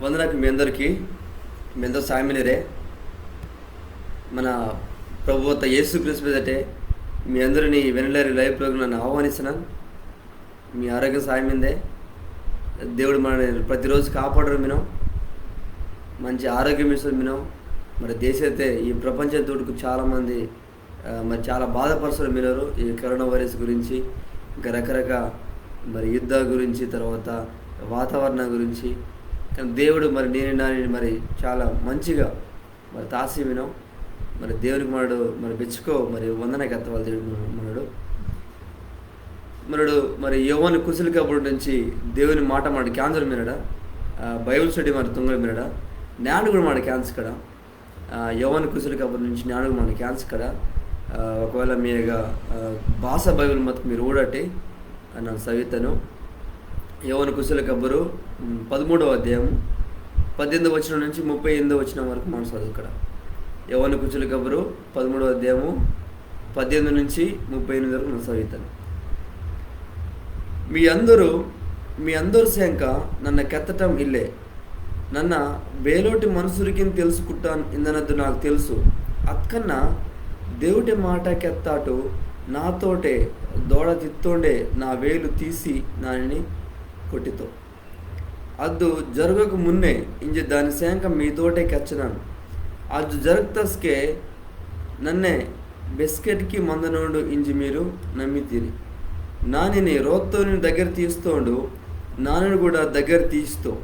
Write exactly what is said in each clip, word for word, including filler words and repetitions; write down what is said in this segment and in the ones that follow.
వందనాకు మీ అందరికి. మీ అందరు సాయమినిరే. మన ప్రభు అత్త యేసు క్రీస్తు పేదటే మీ అందరిని వెనలేరు live program నన్ను ఆహ్వానిస్తున్నాను. మీ ఆరోగ్యం సాయమిందే. దేవుడు మన ప్రతిరోజు కాపాడరు మినో, మంచి ఆరోగ్యం ఇస్తారు మినో. మరి దేశ అయితే ఈ ప్రపంచం తోడుకు చాలామంది, ఆ, మరి చాలా బాధపరుస్తారు మినరు ఈ కరోనా వైరస్ గురించి, ఇంకా రకరకాల మరి యుద్ధ గురించి, తర్వాత వాతావరణం గురించి. కానీ దేవుడు మరి నేను నాని మరి చాలా మంచిగా మరి తాసి మినో. మరి దేవునికి మనడు మరి మెచ్చుకో మరి వందన కెత్తవాలి దేవుడు మనడు. మనడు మరి యోవాను కుశల కబురు నుంచి దేవుని మాట మనడు కేంజోర్ మినడా, ఆ, బైబిల్ స్టడీ మరి తుంగోర్ మినడా, నేండు కూడా మనడు కేంజకడ. ఆ, యోవాను కుశల కబురు నుంచి నేండు కూడా మనడు కేంజకడ. ఆ, ఒకవేళ మీ యొక్క, ఆ, భాష బైబిల్ మత్కు మీరు ఊడటి, ఆ, నన్న సవితను. యోవాను కుశల కబురు, ఉమ్, పదమూడవ అధ్యాయము పద్దెనిమిదవ వచనం నుంచి ముప్పై ఎనిమిదవ వచనం వరకు మనడు చదువకడ. యోవాను కుశల కబురు పదమూడవ అధ్యాయము పద్దెనిమిది నుంచి ముప్పై ఎనిమిది వరకు నన్న సవితను. మీ అందరు, మీ అందరు సేంక నన్న కెత్తటం ఇల్లే. నన్న బేలోటి మనుసురికిని తెలుసుకుట్టాను ఇందనద్దు నాకు తెలుసు. అత్కన్న దేవుటి మాట కెత్తాటు నాతోటే దోడ తిత్తోండే నా వేలు తీసి నానిని కొట్టితో. అద్దు జరగక మున్నే ఇంజె దాని సేంక మీతోటే కెచ్చనాను. అద్దు జరగతస్కే నన్నే బెస్కెట్కి మందనోండు ఇంజి మీరు నమ్మితిరి. నానిని రోత్తోని దగ్గర తీస్తోండు, నానిని కూడా దగ్గర తీస్తో.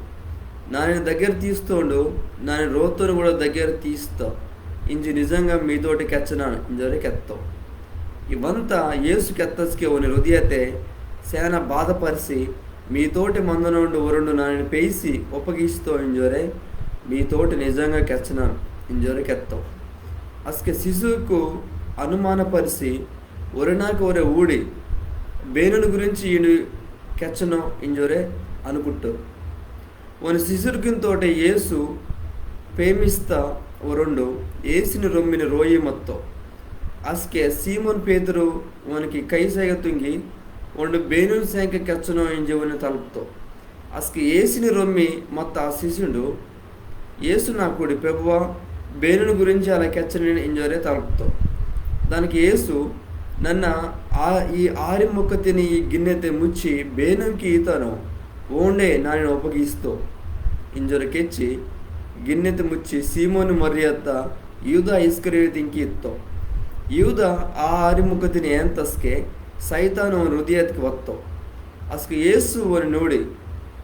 నానిని దగ్గర తీస్తోండు, నానిని రోత్తోని కూడా దగ్గర తీస్తో. ఇంజి నిజంగా మీతోటి కెచ్చనాను ఇంజోరే కెత్తో. ఇవంతా యేసు కెత్తస్కే ఓని హృదయతే సేన బాధపరిసి, మీతోటి మందనోండు ఒరుండు నానిని పేయిసి ఒప్పగిస్తో ఇంజోరే, మీతోటి నిజంగా కెచ్చనాను ఇంజోరే కెత్తో. అస్కే శిశువుకు అనుమానపరిసి, ఒరినాక ఒరే ఊడి, బేనుని గురించి ఈడు కెచ్చనో ఇంజోరే అనుకుట్టు. ఓని శిశుర్కింతోటే యేసు పేమిస్త ఒరుండు, యేసుని రొమ్మిని రోయి మత్తో. అస్కే సీమోన్ పేతురు ఓనికి కైసైగ తుంగి, ఓండు బేనుని సేంక కెచ్చనో ఇంజి ఓని తలుప్తో. అస్కే యేసుని రొమ్మి మత్త ఆ శిశుండు, యేసు నా కూడి, ప్రభువా, బేనుని గురించి అలా కెచ్చనిని ఇంజోరే తలుప్తో. దానికి యేసు, నన్న ఆ, ఈ ఆరి ముక్కతిని ఈ గిన్నెతే ముచ్చి బేనుంకి ఈతనో, ఓండే నానిని ఒప్పగిస్తో. ఇంజోరే కెచ్చి, గిన్నెతే ముచ్చి సీమోను మరియత్త యూదా ఇస్కరియోతింకి ఇత్తో. యూదా ఆ ఆరి ముక్కతిని ఏంతస్కే సైతాను ఓని హృదయత్కి వత్తో. అస్కు యేసు ఓని నూడి,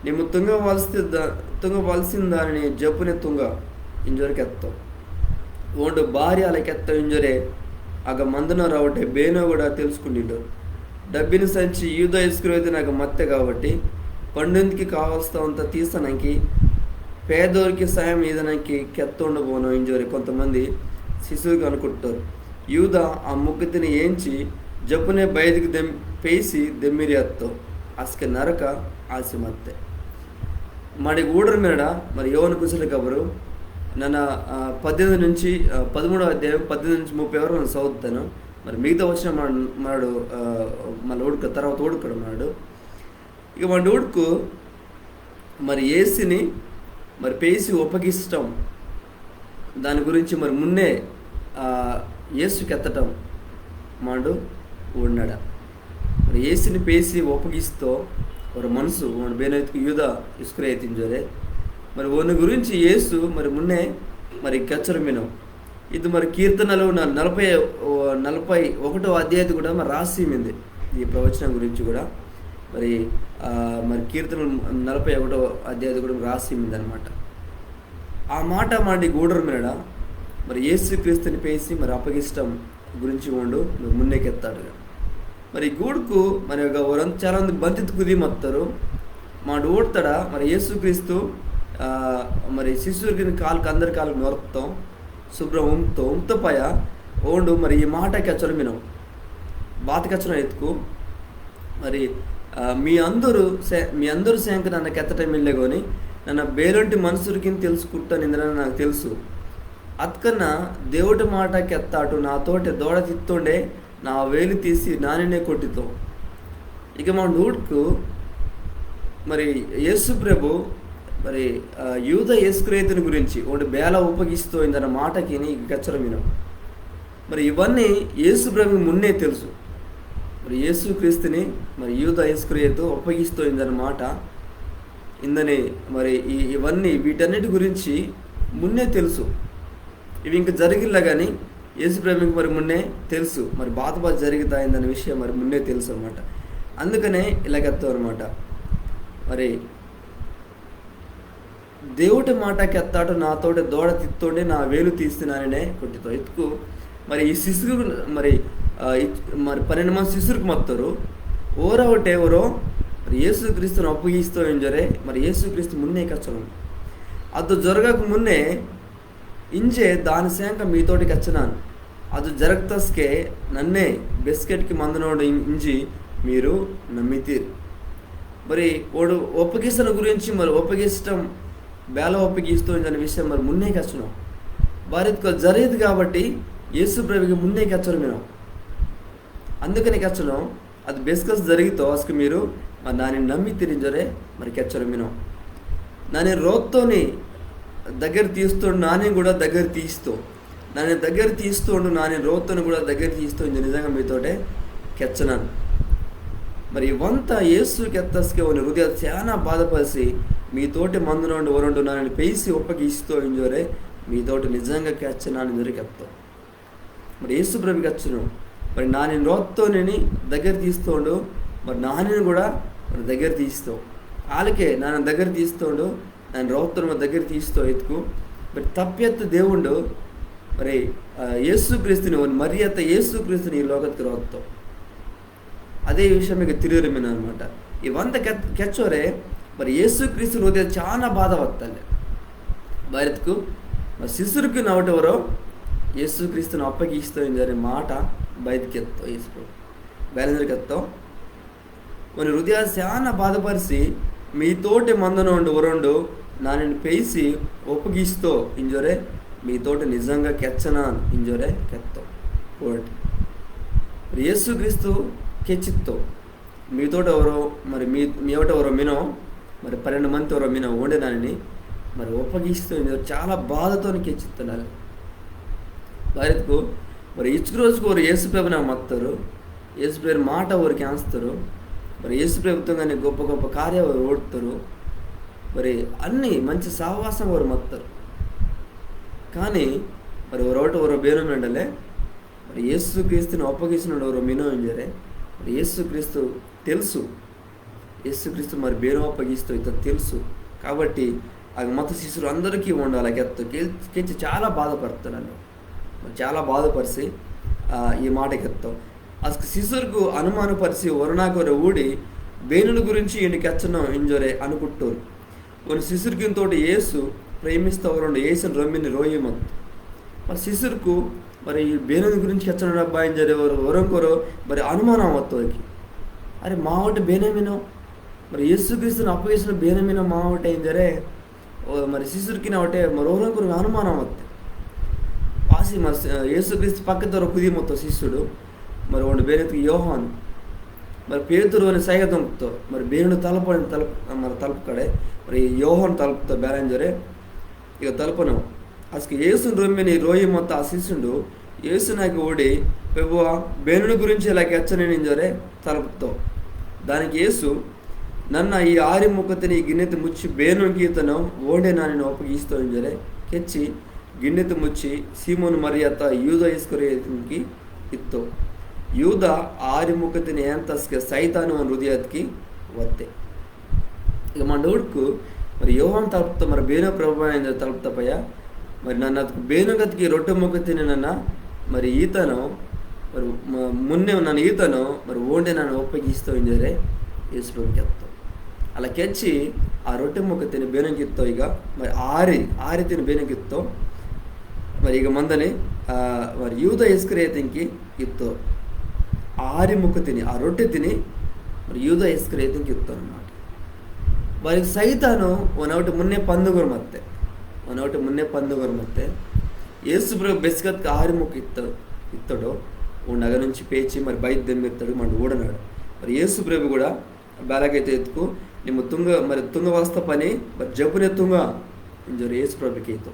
నిమ్మ తుంగవలసి ద-, తుంగవలసిన దానిని జప్పునే తుంగ ఇంజోరే కెత్తో. ఓండు బారి అలా కెత్తో ఇంజోరే, అగ మందనోరవటే బేనో కూడా తెలుసుకుండిండు. డబ్బిని సంచి యూదా ఇస్కరియోతిని అగ మత్తె కాబట్టి, పండుందికి కావలసినంత తీసనంకి, పేదోరికి సాయం ఈదనంకి కెత్తోండు బోనో ఇంజోరే కొంతమంది శిశుర్కు అనుకుట్టారు. యూదా ఆ ముక్కతిని ఏంచి జప్పునే బయటికి దెం-, పేసి దెమ్మిరి అత్తో. అస్కే నరక ఆసి మత్తె. మాడి ఊడరు మినడా, మరి యోవాను కుశల కబురు. నన్న, ఆ, పద్దెనిమిది నుంచి, ఆ, పదమూడవ అధ్యాయం పద్దెనిమిది నుంచి ముప్పై వరకు నన్న చదువుతాను. మరి మిగతా వచనం మన-, మనడు, ఆ, మళ్ళీ ఊడుక-, తర్వాత ఊడుకడు మనడు. ఇక మనడు ఊడుకు మరి యేసుని మరి పేసి ఒప్పగిస్టం. దాని గురించి మరి మున్నే, ఆ, యేసు కెత్తటం మాడు ఊడినాడ. మరి యేసుని పేసి ఒప్పగిస్తో ఒరో మనసు, ఓండు బేనో ఇత్కు యూదా ఇస్కరియోతు ఇంజోరే. మరి ఓని గురించి యేసు మరి మున్నే మరి కెచ్చోర్ మినో. ఇది మరి కీర్తనలు న-, నలభై, ఓ, నలభై ఒకటో అధ్యాయతే కూడా మరి రాసి మిందే. ఈ ప్రవచనం గురించి కూడా మరి, ఆ, మరి కీర్తనలు నలభై ఒకటో అధ్యాయతే కూడా రాసి మిందనమాట. ఆ మాట మాడి ఊడరు మినడా, మరి యేసు క్రీస్తుని పేసి మరి అప్పగిస్టం గురించి ఓండు మున్నే కెత్తాడు. మరి గూడుకు మరి ఒక వరం చాలా మంది బంతిత్ కుది మత్తోరు. మాడు ఊడతాడా మరి యేసు క్రీస్తు, ఆ, మరి శిశుర్కిని కాల్కు అందరి కాల్కు నొర్తో, శుభ్రం ఉమ్తో, ఉమ్త పయ ఓండు మరి ఈ మాట కెచ్చోర్ మినో. బాత కెచ్చోర్ ఇత్కు మరి, ఆ, మీ అందరు సే-, మీ అందరు సేంక నన్న కెత్తటం ఇల్లే గోని, నన్న బేలోంటి మనుసుర్కిని తెలుసుకుట్టాను ఇందనని నాకు తెలుసు. అత్కన్న దేవుటి మాట కెత్తాటు నాతోటే దోడ తిత్తోండే నా వేలు తీసి నానినే కొట్టితో. ఇక మాడు ఊడ్కు మరి యేసు ప్రభు మరి, ఆ, యూద ఇస్కరియోతుని గురించి, ఓండు బేల ఒపగిస్తో ఇందన మాటకిని కెచ్చోరె మినో. మరి ఇవన్నీ యేసు ప్రభుకి మున్నే తెలుసు. మరి యేసు క్రీస్తుని, మరి యూద ఇస్కరియోతు ఒపగిస్తో ఇందన మాట, ఇందని మరి ఈ, ఇవన్నీ వీటన్నిటి గురించి మున్నే తెలుసు. ఇవి ఇంకా జరిగిల్లా కానీ యేసు ప్రభుకి మరి మున్నే తెలుసు, మరి బాత బాత జరిగితా ఇందన్న విషయం మరి మున్నే తెలుసు అనమాట. అందుకనే ఇలా కెత్తో అనమాట. మరి దేవుటి మాట కెత్తాటు నాతోటి దోడ తిత్తోండి, నా వేలు తీసి నానినే కొట్టితో. ఇత్కు మరి ఈ శిష్యుర్కు మరి, ఆ, ఇ-, మరి పన్నెండు మంది శిష్యుర్కు మత్తోరు. ఓరవటే ఓరో మరి యేసు క్రీస్తుని ఒపగిస్తో ఇంజోరె మరి యేసు క్రీస్తు మున్నే కెచ్చోను. అదు జరగక మున్నే ఇంజె దాని సేంక మీతోటి కెచ్చనాను. అదు జరగతస్కె నన్నే బెస్కెట్కి మందనోండు ఇం-, ఇంజి మీరు నమ్మితీరు. మరి ఓండు ఒపగిసన గురించి, మరి ఒపగిస్టం, బేల ఒపగిస్తో ఇందన్న విషయం మరి మున్నే కెచ్చోను. బారిత్కు జరిగిదు కాబట్టి యేసు ప్రభుకి మున్నే కెచ్చోరె మినో. అందుకనే కెచ్చోను, అదు బెస్కస్ జరిగితో అస్కు మీరు మరి నానిని నమ్మితీరు ఇంజోరె మరి కెచ్చోరె మినో. నానిని రోత్తోని దగ్గర తీస్తోండు, నానిని కూడా దగ్గర తీస్తో. నానిని దగ్గర తీస్తోండు, నానిని రోత్తోని కూడా దగ్గర తీస్తో ఇంజి నిజంగా మీతోటే కెచ్చనాను. మరి ఇవంతా యేసు కెత్తస్కె ఓని హృదయ చాలా బాధపరిసి, మీతోటి మందనోండు ఒరోండు నానిని పెయిసి ఒపగిస్తో ఇంజోరె మీతోటి నిజంగా కెచ్చనాను ఇంజోరె కెత్తో. మరి యేసు ప్రభు కెచ్చోను, మరి నానిని రోత్తోనిని దగ్గర తీస్తోండు, మరి నానిని కూడా మరి దగ్గర తీస్తో. ఆలకే నానిని దగ్గర తీస్తోండు, నానిని రోత్తోని మరి దగ్గర తీస్తో ఇత్కు. మరి తప్పెత్త దేవుండు, మరి, ఆ, యేసు క్రీస్తుని, ఓని మర్రి అత్త యేసు క్రీస్తుని ఈ లోకత్కి రోత్తో. అదే విషయం ఇక తిరిగి మినో అనమాట. ఇవంతా కె-, కెచ్చోరె మరి యేసు క్రీస్తు హృదయ చాలా బాధ వత్తలే. బారిత్కు మరి శిష్యుర్కిని అవుటె ఓరో యేసు క్రీస్తుని ఒపగిస్తో ఇంజోరె మాట బయటికి కెత్తో యేసు ప్రభు. బేల ఇంజోరె కెత్తో. ఓని హృదయ చాలా బాధపరిసి, మీతోటి మందనోండు ఒరోండు నానిని పెయిసి ఒపగిస్తో ఇంజోరె మీతోటి నిజంగా కెచ్చనాను ఇంజోరె కెత్తో. ఓండు. మరి యేసు క్రీస్తు కెచ్చిత్తో. మీతోటి ఓరో, మరి మీ, మీ అవుటె ఓరో మినో, మరి పన్నెండు మంది ఓరో మినో, ఓండే నానిని మరి ఒపగిస్తో ఇంజోరె చాలా బాధతోని కెచ్చిత్తో. బారిత్కు మరి ఇచ్చుకు రోజుకు ఓరు యేసు ప్రభున మత్తోరు, యేసు ప్రభు మాట ఓరు కేంజ్తోరు, మరి యేసు ప్రభుత్వం కానీ గొప్ప గొప్ప కార్యాలు ఓరు ఓడుతోరు, మరి అన్ని మంచి సహవాసం ఓరు మత్తోరు. కానీ మరి ఓరవటే ఓరో బేనో మిండలే, మరి యేసు క్రీస్తుని ఒపగిసినోడు ఓరో మినో ఇంజోరె, మరి యేసు క్రీస్తు తెలుసు, యేసు క్రీస్తు మరి బేనో ఒపగిస్తో ఇత్త తెలుసు. కాబట్టి ఆ మత్త శిష్యుర్కు అందరికీ ఓండు అలా కెత్తో, కె-, కెచ్చి చాలా బాధపర్తోండు. చాలా బాధపరిసి, ఆ, ఈ మాట కెత్తో. అస్కు శిష్యుర్కు అనుమానపరిసి ఒరోనగ్గ ఒరో ఊడి, బేనోని గురించి ఈండు కెచ్చనో ఇంజోరె అనుకుత్తోరు. ఓని శిష్యుర్కిని తోటి యేసు ప్రేమిస్త ఒరోండు యేసుని రొమ్మిని రోయి మత్తో. మరి శిష్యుర్కు మరి ఈ బేనోని గురించి కెచ్చనోడబ్బా ఇంజోరె ఒరో, ఒరోంకొరో మరి అనుమానం వత్తోకి. అరె, మా అవుటె బేనో మినో, మరి యేసు క్రీస్తుని ఒపగిసినో బేనో మినో మా అవుటె ఇంజోరె ఓ, మరి శిష్యుర్కిని అవుటె మరి ఒరోంకొరో అనుమానం వత్తె. వాసి మరి శ-, యేసు క్రీస్తు పక్కతోరో కుది మత్తో శిష్యుడు, మరి ఓండు బేనో ఇత్కు యోహాన్. మరి పేతురు ఓని సైగ తుంగ్తో, మరి బేనోని తలపని తలప-, మరి తలపకడే, మరి యోహాన్ తలప్తో బేల ఇంజోరె, ఇక తలపనో. అస్కు యేసుని రొమ్మిని రోయి మత్త ఆ శిష్యుండు, యేసునగ్గ ఊడి, ప్రభువా, బేనోని గురించి ఇలా కెచ్చనిని ఇంజోరె తలప్తో. దానికి యేసు, నన్న ఈ ఆరి ముక్కతిని గిన్నెతె ముచ్చి బేనోంకి ఈతనో, ఓండే నానిని ఒపగిస్తో ఇంజోరె కెచ్చి, గిన్నెతె ముచ్చి సీమోను మర్రి అత్త యూద ఇస్కరియోతుకి ఇత్తో. యూద ఆరి ముక్కతిని ఏంతస్కె సైతాను ఓని హృదయత్కి వత్తె. ఇక మండు ఊడ్కు, మరి యోహాన్ తలప్తో, మరి బేనో ప్రభువా ఇంజోరె తలప్త పయ్య, మరి నన్న అత్కు బేనో గతికి రొట్టె ముక్కతిని నన్న, మరి ఈతనో, మరి మ-, మున్నే నన్న ఈతనో, మరి ఓండే నానిని ఒపగిస్తో ఇంజోరె యేసు ప్రభు కెత్తో. అలా కెచ్చి ఆ రొట్టె ముక్కతిని బేనోంకి ఇత్తో ఇక, మరి ఆరి, ఆరితిని బేనోంకి ఇత్తో, మరి ఇక మందని, ఆ, మరి యూద ఇస్కరియోతుకి ఇత్తో. ఆరి ముక్కతిని, ఆ రొట్టెతిని, మరి యూద ఇస్కరియోతుకి ఇత్తో అనమాట. మరి సైతాను ఓనవుటె మున్నే పందుగోరు మత్తె. ఓనవుటె మున్నే పందుగోరు మత్తె. యేసు ప్రభు బెస్కత్కు ఆరి ముక్క ఇత్త-, ఇత్తోడో, ఓండు అగ్గ నుంచి పేచి మరి బయట దెమ్మిర్తోడు, మండు ఊడనాడు. మరి యేసు ప్రభు కూడా బేలకైతే ఇత్కు, నిమ్మ తుంగ, మరి తుంగ వాస్త పని, మరి జబ్బునే తుంగ ఇంజోరె యేసు ప్రభు కెత్తో.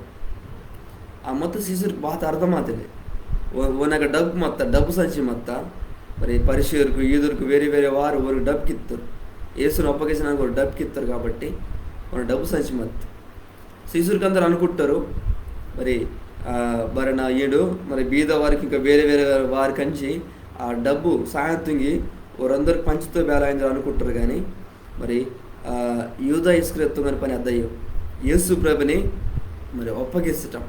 ఆ మత్త శిష్యుర్కు బాత అర్థమాతలే. ఓ-, ఓనగ డబ్బు మత్త, డబ్బు సంచి మత్త. మరి పరిసయ్యుర్కు, యూదుర్కు వేరే వేరే వారు ఓరు డబ్బు కిత్తోరు. యేసుని ఒప్పగిసనాంకి ఓరు డబ్బు కిత్తోరు కాబట్టి ఓరు డబ్బు సంచి మత్త. శిష్యుర్కు అందరు అనుకుత్తోరు. మరి, ఆ, మరి నా ఈడు, మరి బీద వారికి ఇంకా వేరే వేరే వారి కంచి ఆ డబ్బు సాయం తుంగి ఓరందరికి పంచితో బేలా ఇంజోరె అనుకుత్తోరు కానీ మరి, ఆ, యూదా ఇస్కరియోతు తుంగని పని అద్దయ్యో. యేసు ప్రభుని మరి ఒప్పగిసటం.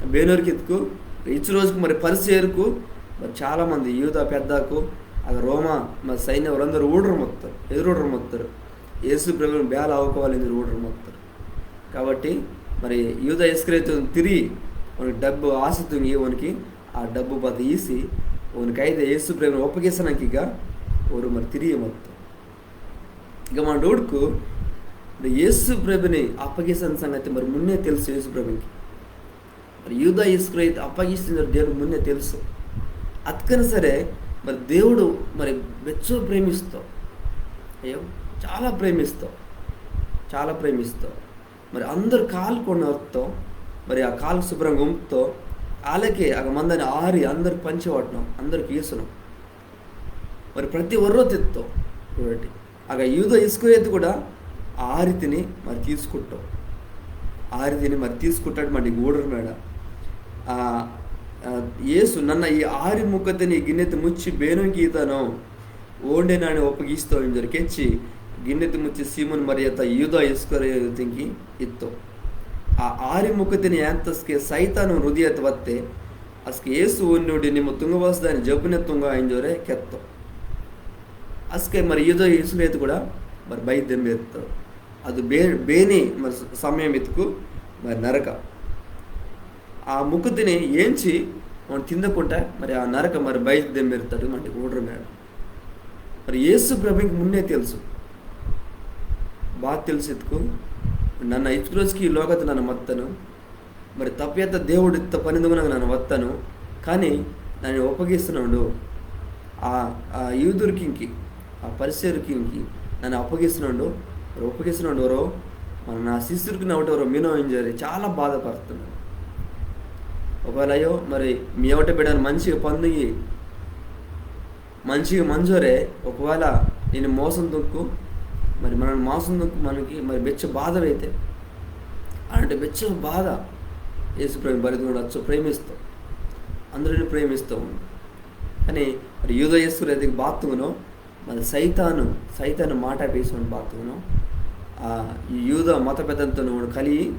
బేనోర్కి ఇత్కు, ఇచ్చు రోజుకు మరి పరిసయ్యుర్కు, మరి చాలా మంది యూదా పెద్దకు, అగ రోమా మరి సైన్యం ఓరందరు ఊడోరు మత్తోరు, ఎదురూడోరు మత్తోరు. యేసు ప్రభుని బేలా అవ్వకోవాలి ఇంజోరె ఊడోరు మత్తోరు. కాబట్టి మరి యూదా ఇస్కరియోతు తిరిగి ఓనికి డబ్బు ఆశ తుంగి ఓనికి ఆ డబ్బు బాత ఈసి ఓనికి అయితే యేసు ప్రభుని ఒప్పగిసనాంకి ఇక ఓరు మరి తిరిగి మత్తోరు. ఇక మనడు ఊడ్కు, మరి యేసు ప్రభుని అప్పగిసన సంగతి మరి మున్నే తెలుసు యేసు ప్రభుకి. మరి యూదా ఇస్కరియోతు అప్పగిసనోండు దేవుడు మున్నే తెలుసు. అత్కని సరే మరి దేవుడు మరి బెచ్చో ప్రేమిస్తో. అయ్యో, చాలా ప్రేమిస్తో. చాలా ప్రేమిస్తో. మరి అందరు కాలు కొనొత్తో. మరి ఆ కాలు శుభ్రంగా ఉంపుతో. ఆలకే అగ మందని ఆరి అందరు పంచి వాటనో, అందరికి ఈసనో. మరి ప్రతి ఒర్రో తిత్తో. ఒకటి. అగ యూదా ఇస్కరియోతు కూడా ఆ ఆరితిని మరి తీసుకుత్తో. ఆరితిని మరి తీసుకుత్తాడు మరి ఊడోరు మేడ. ఆ, ఆ, యేసు నన్న ఈ ఆరి ముక్కతిని గిన్నెతె ముచ్చి బేనోంకి ఈతనో, ఓండే నాని ఒప్పగిస్తో ఇంజోరె కెచ్చి, గిన్నెతె ముచ్చి సీమోను మరియత్త యూదా ఇస్కరియోతింకి ఇత్తో. ఆ ఆరి ముక్కతిని ఏంతస్కె సైతాను హృదయతె వత్తె, అస్కె యేసు ఓని నోడి నిమ్మ తుంగవాసదాని జబ్బునే తుంగ ఇంజోరె కెత్తో. అస్కె మరి యూదా ఇస్కరియోతు కూడా మరి బయట దెమ్మిర్తో. అది బే-, బేని మరి స-, సమయం ఇత్కు మరి నరక. ఆ ముక్కతిని ఏంచి ఓండు తిందకుంట మరి ఆ నరక మరి బయట దెమ్మిర్తాడు మరి ఊడోరు మేడ. మరి యేసు ప్రభుకి మున్నే తెలుసు. బాత తెలుసు ఇత్కు, నన్న ఇచ్చు రోజుకి ఈ లోకతె నన్న మత్తను. మరి తప్పియత్త దేవుడు ఇత్త పని తుంగనాంకి నన్న వత్తను. కానీ నన్ని ఒప్పగిసనోండు ఆ, ఆ యూదుర్కింకి, ఆ పరిసయ్యుర్కింకి నన్ని ఒప్పగిసనోండు. మరి ఒప్పగిసనోండు ఓరో, మరి నా శిష్యుర్కిని అవుటె ఓరో మినో ఇంజోరె చాలా బాధ పర్తోండు. ఒకవేళ అయ్యో మరి మీ అవుటె బిడ్డని మంచిగా పందుంగి మంచిగా మంజోరె ఒకవేళ ఈని మోసం తుంకు, మరి మనని మోసం తుంకు మనకి మరి బెచ్చో బాధ అయితే, అలాంటి బెచ్చో బాధ యేసు ప్రభు బరిది కూడా అచ్చో ప్రేమిస్తో, అందరిని ప్రేమిస్తో. కానీ మరి యూదా ఇస్కరియోతు బాత తుంగనో, మరి సైతాను, సైతాను మాట పేసి ఓండు బాత తుంగనో, ఆ, ఈ యూదా మత పెద్దంతోను ఓండు కలియి,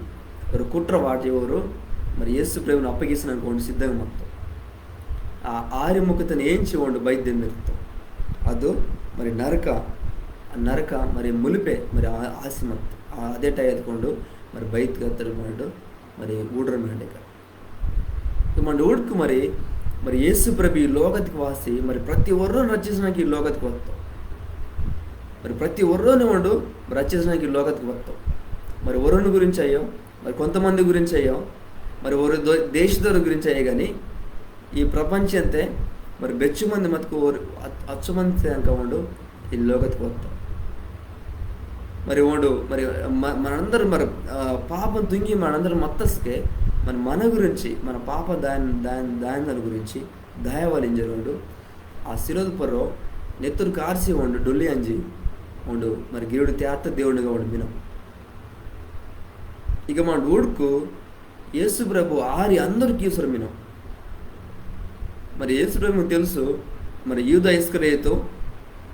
ఓరు కుట్ర వాటి ఓరు, మరి యేసు ప్రభుని అప్పగిసనాంకి ఓండు సిద్ధంగా మత్తో. ఆ ఆరి ముక్కతిని ఏంచి ఓండు బయట దెమ్మిర్తో. అదు మరి నరక, ఆ నరక మరి ములిపే మరి ఆ-, ఆసి మత్తో. ఆ అదే టైంకి ఓండు మరి బయటకు అత్తోండు మరి ఊడోరు మేడ ఇక. ఇక మనడు ఊడ్కు మరి, మరి యేసు ప్రభు ఈ లోకతికి వాసి, మరి ప్రతి ఒర్రోని రక్షిసనాంకి ఈ లోకతికి వత్తో. మరి ప్రతి ఒర్రోని ఓండు రక్షిసనాంకి ఈ లోకతికి వత్తో. మరి ఒర్రోని గురించి అయ్యో, మరి కొంతమంది గురించి అయ్యో, మరి ఒర్రో దో-, దేశదోరి గురించి అయ్యో కానీ, ఈ ప్రపంచంతే మరి బెచ్చు మంది మతుకు ఓరు అత్-, అచ్చు మంది అంక ఓండు ఈ లోకతికి వత్తో. మరి ఓండు మరి మ-, మనందరు మరి, ఆ, పాపం తుంగి మనందరు మత్తస్కే మరి మన గురించి, మన పాప దాని, దాని, దాని దాని గురించి దయవాలింజోరె ఓండు ఆ సిలువతె పొర్రో నెత్తురు కార్సి ఓండు డొల్లి అంజి ఓండు మరి గిరుడు తేత్త దేవుండుగా ఓండు మినో. ఇక మనడు ఊడ్కు యేసు ప్రభు ఆరి అందరికి ఈసోరె మినో. మరి యేసు ప్రభు తెలుసు, మరి యూదా ఇస్కరియోతు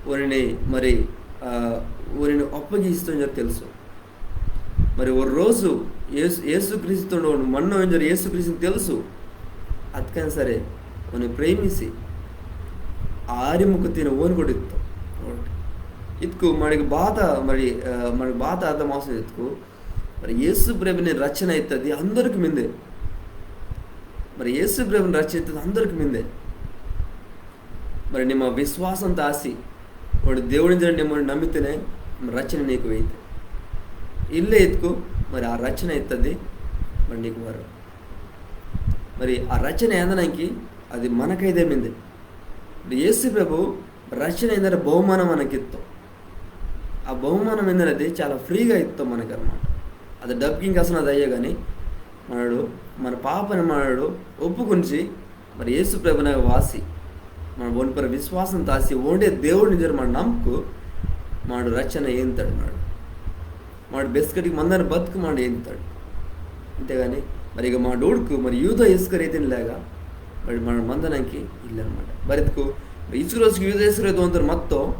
ఓనిని మరి, ఆ, ఓనిని ఒప్పగిస్తో ఇంజోరె తెలుసు. మరి ఒర్రో రోజు యేసు, యేసు క్రీస్తు ఓండు మన్నో ఇంజోరె యేసు క్రీస్తుని తెలుసు. అత్కని సరే ఓని ప్రేమిసి ఆరి ముక్కతిని ఓని కూడా ఇత్తో. ఇత్కు మనకి బాత, మరి, ఆ, మనకి బాత అర్థం అవుతుంది ఇత్కు. మరి యేసు ప్రభుని రక్షణ ఇత్తది అందరికి మిందే. మరి యేసు ప్రభుని రక్షణ ఇత్తది అందరికి మిందే. మరి నిమ్మ విశ్వాసం తాసి, ఓండు దేవుడింజోరె నిమ్మ నమ్మితేనే మరి రక్షణ నీకు వెయితే. ఇల్లే ఇత్కు మరి ఆ రక్షణ ఇత్తది మరి నీకు వరం. మరి ఆ రక్షణ ఏందనాంకి అది మన కైదే మిందే. మరి యేసు ప్రభు రక్షణ ఇంజోరె బహుమానం మనకిత్తో. ఆ బహుమానం ఏందనేది చాలా ఫ్రీగా ఇస్తాం మనకి అనమాట. అది డబ్బుకి ఇంకా అసలు అది అయ్యో కానీ మనడు మన పాపని మనడు ఒప్పుకుంచి మరి యేసు ప్రభునగా వాసి మన ఓని పర విశ్వాసం తాసి ఓండే దేవుడిని జర మన నమ్ముకు మనడు రక్షణ ఏంతాడు మనడు. మనడు బెస్కటికి మందని బతుకు మనడు ఏంతాడు. అంతేగాని మరి ఇక మనడు ఊడుకు మరి యూద ఇస్కరేతిని లేక మరి మన మందనంకి ఇల్లనమాట. బరితుకు ఇసు రోజుకి యూద ఇస్కరేతి వంతరు మత్తో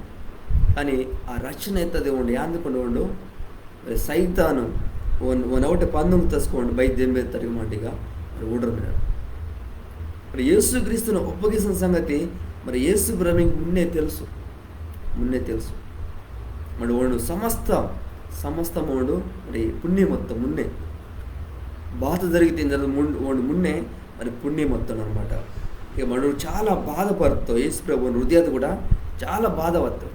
కానీ ఆ రక్షణ ఎత్తది ఉండు, యాందుకుండా ఉండు. మరి సైతాను ఓన్ ఓన్ అవుటే పందొంగు తస్కోండు బై దెంబే తరిగి మాటిగా మరి ఊడరు మినాడు. మరి యేసు క్రీస్తును ఒప్పగిసిన సంగతి మరి యేసు ప్రభుకి మున్నే తెలుసు, మున్నే తెలుసు. మరి ఓండు సమస్త సమస్త ఓండు మరి పుణ్యం మొత్తం మున్నే బాధ జరిగితే ఇంత ఓండు మున్నే మరి పుణ్యం మొత్తం అనమాట. ఇక మనడు చాలా బాధపడుతాం. యేసు ప్రభు హృదయాది కూడా చాలా బాధ వస్తుంది,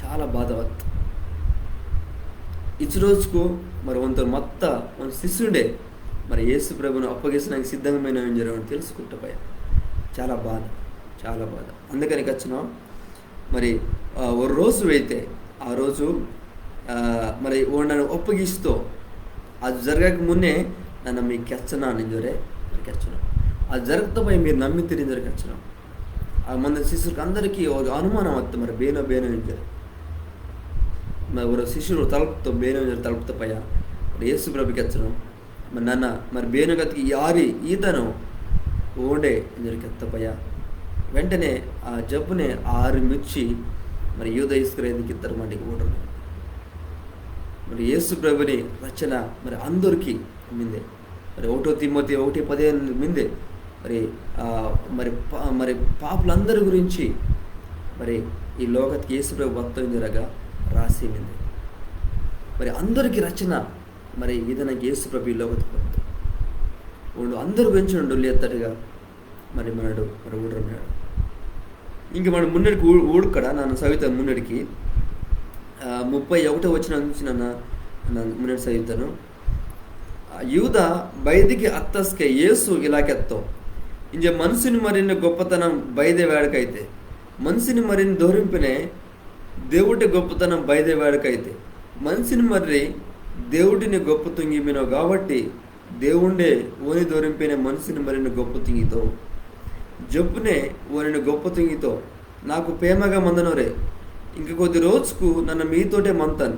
చాలా బాధ వస్తుంది. ఇచ్చు రోజుకు మరి వంతు మొత్త మన శిష్యుడే మరి యేసు ప్రభును అప్పగిసడానికి సిద్ధమైన జరగడం తెలుసుకుంటా పయ చాలా బాధ, చాలా బాధ. అందుకని కచ్చున మరి ఆ, ఒక రోజు అయితే ఆ రోజు ఆ, మరి ఓండు నన్ను ఒప్పగిస్తో అది జరగక మున్నే నన్ను మీకు కెచ్చనా ఇంజోరే మరి కెచ్చను. అది జరగకపోయి మీరు నమ్మితిరి ఇంజోరే కెచ్చను. ఆ మంది శిష్యులకు అందరికీ ఒక అనుమానం వస్తుంది, మరి బేనో బేనో ఇంజోరే మరి ఒక శిష్యుడు తలుపుతో బేనో ఇంజోరే తలుపుతో పయ మరి యేసు ప్రభు కెచ్చను. మరి నన్న మరి బేనో గతికి ఈ ఆరి ఈతను ఓండే ఇంజోరే కెత్త పయ వెంటనే ఆ జబ్బునే ఆరు మిచ్చి మరి యూద ఇస్కరేతికి ఇద్దరు మందికి ఓడరు. మరి యేసు ప్రభుని రచన మరి అందరికీ మిందే. మరి ఒకటో తిమోతి ఒకటి పదిహేను మిందే. మరి ఆ, మరి పా- మరి పాపులందరి గురించి మరి ఈ లోకత్కి యేసు ప్రభు వత్తం జరగా రాసి మిందే. మరి అందరికీ రచన మరి ఈదనకి యేసు ప్రభు ఈ లోకత్కి వత్తం. ఓండు అందరు గురించి డొల్లి ఎత్తట్టుగా మరి మనడు మరి ఊడరు మినాడు. ఇంక మన మున్నడికి ఊ- ఊడుకడ నన్న సవిత మున్నడికి ఆ, ముప్పై ఒకటో వచనం నుంచి నన్న నన్న మున్నడి సవితను. ఆ, యూద బయటికి అత్తస్కే యేసు ఇలా కెత్తో. ఇంజ మనిషిని మరిన గొప్పతనం బయదే వేడకైతే మనిషిని మరిన దోరింపినే దేవుడి గొప్పతనం బయదే వేడకైతే మనిషిని మర్రి దేవుడిని గొప్ప తుంగి మినో కాబట్టి దేవుండే ఓని దోరింపినే మనిషిని మరిన గొప్ప తుంగితో. జప్పునే ఓనిని గొప్ప తుంగితో. నాకు పేమగా మందనోరే. ఇంక కొద్ది రోజుకు నన్న మీతోటే మంతన్.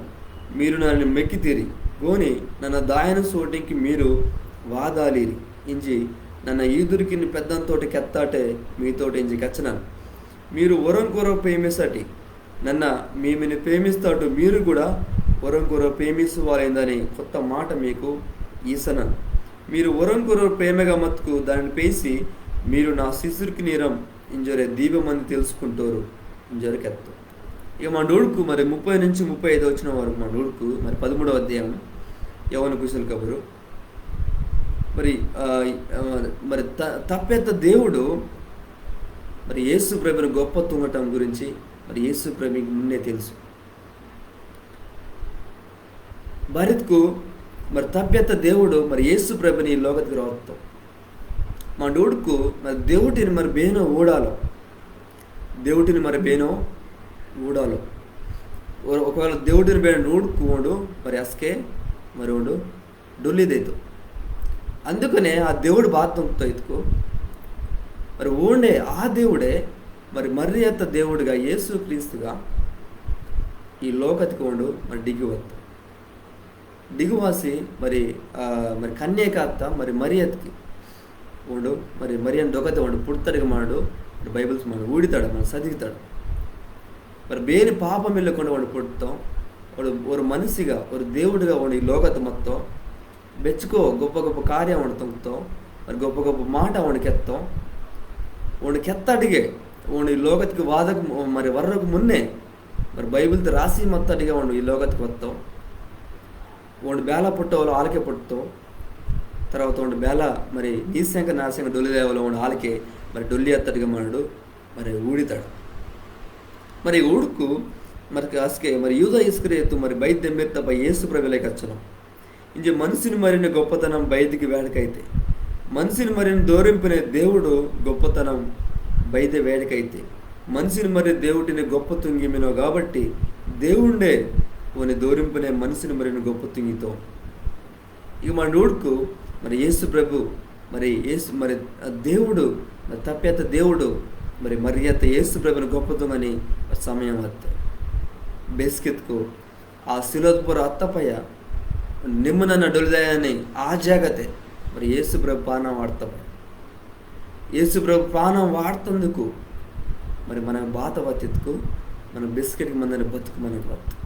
మీరు నన్ను మెక్కితీరి. గోని నన్న దాయన సోటికి మీరు వాదాలిరి. ఇంజి నన్న ఈదురికిని పెద్దంతోటి కెత్తాటే మీతోటి ఇంజి కెచ్చనన్. మీరు ఒరంకొర పేమిసటి. నన్న మీమిని పేమిస్తాటు మీరు కూడా ఒరంకొర పేమిసువాలైందని కొత్త మాట మీకు ఈసనన్. మీరు ఒరంకొర పేమగా మత్కు దానిని పేసి మీరు నా శిశుర్కి నీరం ఇంజోరే దీపమంది తెలుసుకుంటారు ఇంజోరే కెత్తో. ఇక మా డోడుకు మరి ముప్పై నుంచి ముప్పై ఐదు వచనం వరకు మా డోడుకు మరి పదమూడవ అధ్యాయం యోవాను కుశల కబురు. మరి ఆ, ఆ, మరి త- తప్పెత్త దేవుడు మరి యేసు ప్రభుని గొప్ప తుంగటం గురించి మరి యేసు ప్రభుకి మున్నే తెలుసు. బారిత్కు మరి తప్పెత్త దేవుడు మరి యేసు ప్రభుని ఈ లోకత్కి రావత్తో. మా డోడుకు మరి దేవుటిని మరి బేనో ఊడాలో, దేవుటిని మరి బేనో ఊడాలో. ఒక- ఒకవేళ దేవుటిని బేనో ఊడుకు ఓండు మరి అస్కే మరి ఓండు డొల్లిదైతో. అందుకనే ఆ దేవుడు బాత తుంగ్తో ఇత్కు మరి ఓండే ఆ దేవుడే మరి మర్రి అత్త దేవుడుగా యేసు క్రీస్తుగా ఈ లోకత్కి ఓండు మరి డిగి వత్తో. డిగువాసి మరి ఆ, మరి కన్యక అత్త మరి మరియత్కి ఓండు మరి మరియన్ డొకతే ఓండు పుడ్తడిగ మాడు. మరి బైబిల్స్ మన ఊడితాడు, మన సదివితాడు. మరి బేని పాపం ఇల్లకుండా ఓండు పుడ్తో. ఓండు ఒరు మనిషిగా ఒరు దేవుడుగా ఓండు ఈ లోకత మత్తో. బెచ్చుకో గొప్ప గొప్ప కార్యం ఓండు తుంగ్తో. మరి గొప్ప గొప్ప మాట ఓండు కెత్తో. ఓండు కెత్తడిగే ఓండు ఈ లోకత్కి వాదకు ము- మరి వర్రకు మున్నే మరి బైబిల్తో రాసి మత్తడిగా ఓండు ఈ లోకత్కి వత్తో. ఓండు బేల పుట్టవాలో ఆలకే పుట్తో. తర్వాత ఓండు బేల మరి నీ సెంక నా సెంక డొల్లి లేవాలో ఓండు ఆలకే మరి డొల్లి అత్తడిగా మనడు మరి ఊడితాడు. మరి ఊడుకు మరి అస్కే మరి యూద ఇస్కరియోతు మరి బయట దెమ్మెత్తపై యేసు ప్రభులే కచ్చను. ఇంజ మనిషిని మరిన గొప్పతనం బయటికి వేడకైతే, మనిషిని మరిన దోరింపిన దేవుడు గొప్పతనం బయట వేడకైతే, మనిషిని మరి దేవుడిని గొప్ప తుంగిమినో కాబట్టి దేవుండే ఓని దోరింపునే మనిషిని మరిని గొప్ప తుంగితో. ఇక మన ఊడుకు మరి యేసు ప్రభు, మరి యేసు, మరి ఆ దేవుడు, మరి తప్పేత దేవుడు, మరి మరి అత్త యేసు ప్రభుని గొప్ప తుంగని సమయం అత్త. బేస్కెత్కు ఆ సిలోత్ పొర అత్తపయ్య నిమ్మనన్న డొలిదాయని ఆ జాగతే మరి యేసు ప్రభు పానం వాడతపయ్య. యేసు ప్రభు ప్రాణం వాడుతందుకు మరి మనకు బాత వత్తిత్కు, మన బేస్కెట్కి మందని బతుకు మనకు వత్తు.